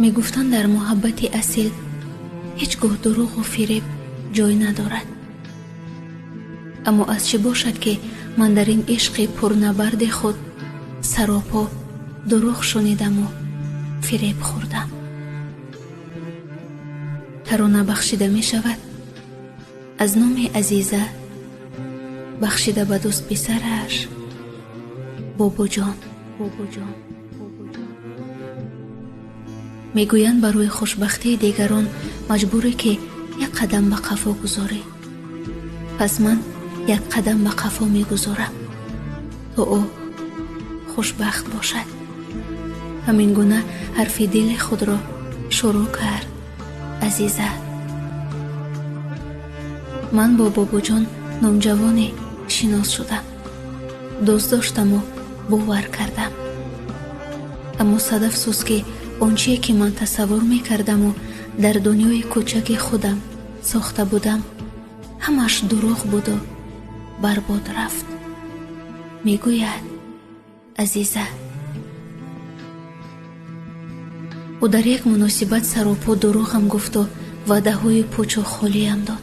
Мегуфтанд, дар муҳаббати асил ҳеҷ гоҳ дурӯғу фиреб ҷой надорад. Аммо аз чӣ бошад, ки ман дар ин ишқи пурнабарди худ саропо дурӯғ шунидаму фиреб хӯрдам. Тарона бахшида мешавад аз номи Азиза, бахшида ба дӯст писараш Бобоҷон. Бобоҷон. Мегӯянд, барои хушбахтии дигарон маҷбурӣ, ки як қадам ба қафо гузорӣ. Пас ман як қадам ба қафо мегузорам, то ӯ хушбахт бошад. Ҳамин гуна ҳарфи дили худро шурӯъ кард Азиза. Ман бо Бобоҷон номҷавоне шинос шудам, дӯст доштаму бовар кардам. Аммо сад афсӯс, ки он чие ки ман тасаввур мекардаму дар дунёи кӯчаки худам сохта будам, ҳамаш дурӯғ буду барбод рафт, мегӯяд Азиза. Ӯ дар як муносибат саропо дурӯғам гуфту ваъдаҳои пучу холиам дод.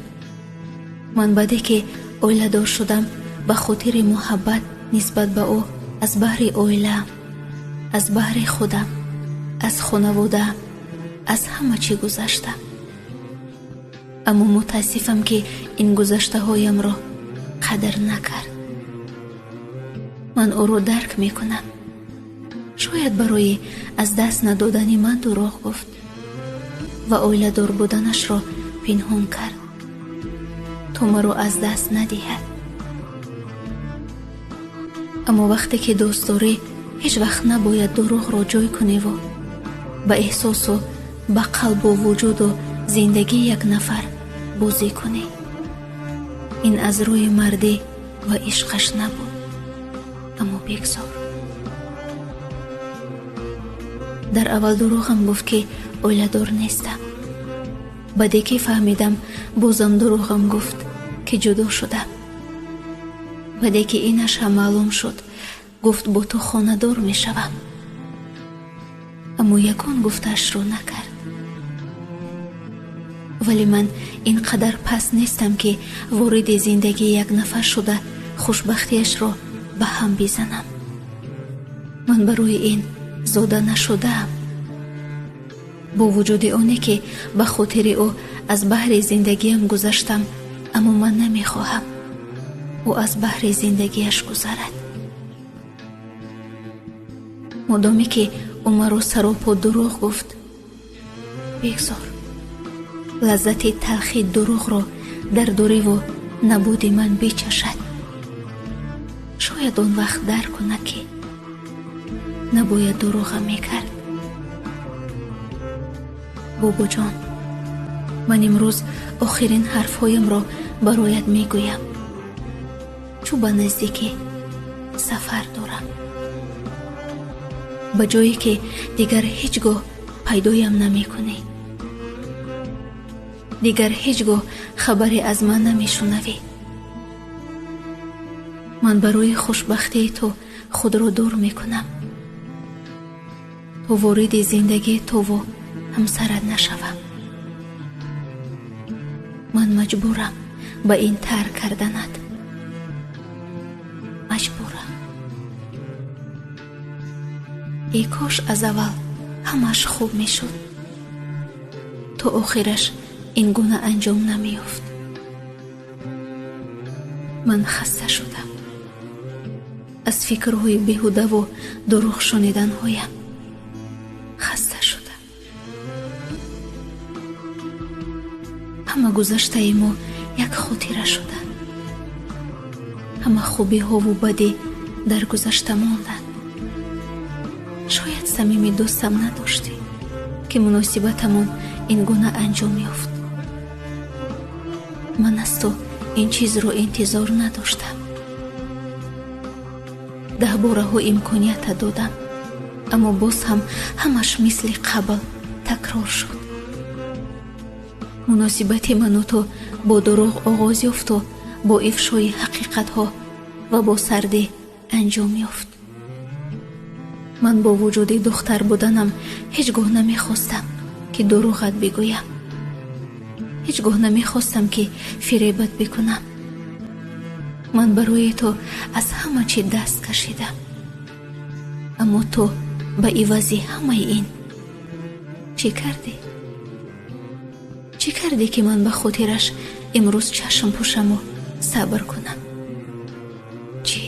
Ман баъде ки оиладор шудам, ба хотири муҳаббат нисбат ба ӯ аз баҳри оилаам, аз баҳри худам, аз хонаводаам, аз ҳама чӣ гузаштам. Аммо мутаассифам, ки ин гузаштаҳоямро қадр накард. Ман ӯро дарк мекунам. Шояд барои аз даст надодани ман дурӯғ гуфт ва оиладор буданашро пинҳон кард, то маро аз даст надиҳад. Аммо вақте ки дӯст дорӣ, ҳеҷ вақт набояд дурӯғро ҷой куневу ба эҳсосу ба қалбу вуҷуду зиндагии як нафар бозӣ кунӣ. Ин аз рӯи мардӣ ва ишқаш набуд, аммо бегзор. Дар аввал дурӯғам гуфт, ки оиладор нестам. Баъде ки фаҳмидам, бозам дурӯғам гуфт, ки ҷудо шудам. Баъде ки инаш ҳам маълум шуд, гуфт, бо ту хонадор мешавам. Аммо ягон гуфтаашро накард. Вале ман ин қадар паст нестам, ки вориди зиндагии як нафар шуда хушбахтиашро ба ҳам бизанам. Ман барои ин зода нашудаам. Бо вуҷуди оне ки ба хотири ӯ аз баҳри зиндагиам гузаштам, аммо ман намехоҳам ӯ аз баҳри зиндагиаш гузарад. Модоме ки ӯ маро саропо дурӯғ гуфт, бигзор лаззати талхи дурӯғро дар дуриву набуди ман бичашад. Шояд он вақт дарк кунад, ки набояд дурӯғам мекард. Бобоҷон, ман имрӯз охирин ҳарфҳоямро бароят мегӯям, чу ба наздикӣ сафар дорам, ба ҷое ки дигар ҳеҷ гоҳ пайдоям намекунӣ, дигар ҳеҷ гоҳ хабаре аз ман намешунавӣ. Ман барои хушбахтии ту худро дур мекунам, то вориди зиндагии туву ҳамсарат нашавам. Ман маҷбурам ба ин тарк карданат, маҷбурам. Эй кош аз аввал ҳамааш хуб мешуд, то охираш ин гуна анҷом намеёфт. Ман хаста шудам аз фикрҳои беҳудаву дурӯғ шуниданҳоям. Хаста шудам. Ҳама гузаштаи мо як хотира шуда. Ҳама хубиҳову бадӣ дар гузашта монданд. Шояд самими дӯстам надоштӣ, ки муносибатамон ин гуна анҷом ёфт. Ман аз ту ин чизро интизор надоштам. Даҳбораҳо имконията додам, аммо боз ҳам ҳамаш мисли қабл такрор шуд. Муносибати ману ту бо дурӯғ оғоз ёфту бо ифшои ҳақиқатҳо ва бо сардӣ анҷом ёфт. Ман бо вуҷуди духтар буданам ҳеҷ гоҳ намехостам, ки дурӯғат бигӯям. Ҳеҷ гоҳ намехостам, ки фиребат бикунам. Ман барои ту аз ҳама чӣ даст кашидам. Аммо ту ба ивази ҳамаи ин чӣ кардӣ? Чӣ кардӣ, ки ман ба хотираш имрӯз чашм пӯшаму сабр кунам? Чӣ?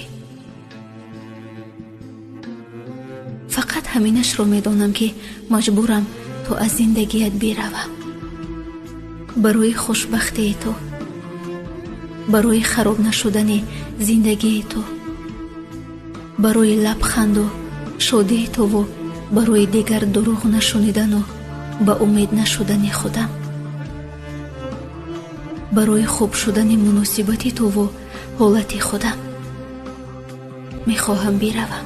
Фақат ҳаминашро медонам, ки маҷбурам то аз зиндагият биравам. Барои хушбахтии ту, барои хароб нашудани зиндагии ту, барои лабханду шодии туву барои дигар дурӯғ нашунидану ба умед нашудани худам, барои хуб шудани муносибати туву ҳолати худам мехоҳам биравам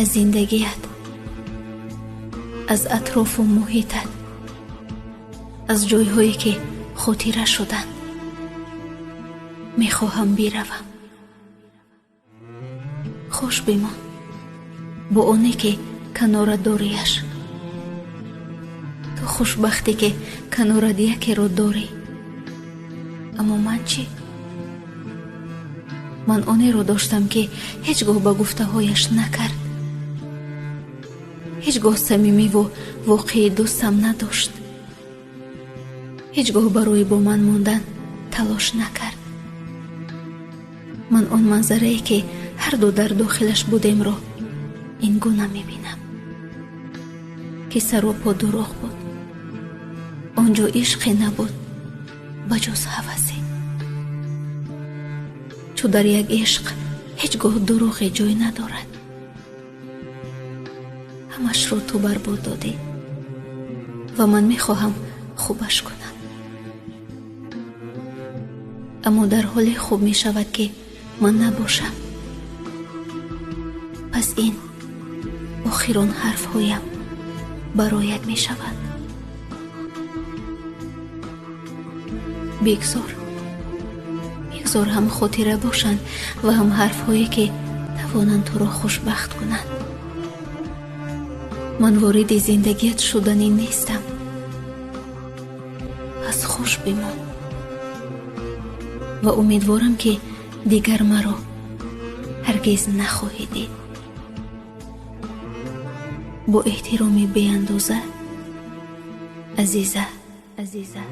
аз зиндагият, аз атрофу муҳитат, аз ҷойҳое ки хотира шуданд. Мехоҳам биравам. Хуш бимон бо оне ки канора дориаш. Ту хушбахте ки канорат якеро дорӣ. Аммо ман чӣ? Ман онеро доштам, ки ҳеҷ гоҳ ба гуфтаҳояш накард. Ҳеҷ гоҳ самимиву воқеи дӯстам надошт. Ҳеҷ гоҳ барои бо ман мондан талош накард. Ман он манзарае, ки ҳарду дар дохилаш будемро ин гуна мебинам, ки саропо дурӯғ буд. Он ҷо ишқе набуд ба ҷуз ҳавасе. Чу дар як ишқ ҳеҷ гоҳ дурӯғе ҷой надорад. Ҳамашро ту барбод додӣ ва ман мехоҳам хубаш кунам. Аммо дар ҳоле хуб мешавад, ки ман набошам. Пас ин охирон ҳарфҳоям бароят мешавад. Бигзор, бигзор ҳам хотира бошанд ва ҳам ҳарфҳое, ки тавонанд туро хушбахт кунанд. Ман вориди зиндагият шуданӣ нестам. Пас хуш бимон ва умедворам, ки дигар маро ҳаргиз нахоҳӣ дид. Бо эҳтироми беандоза, Азиза, Азиза.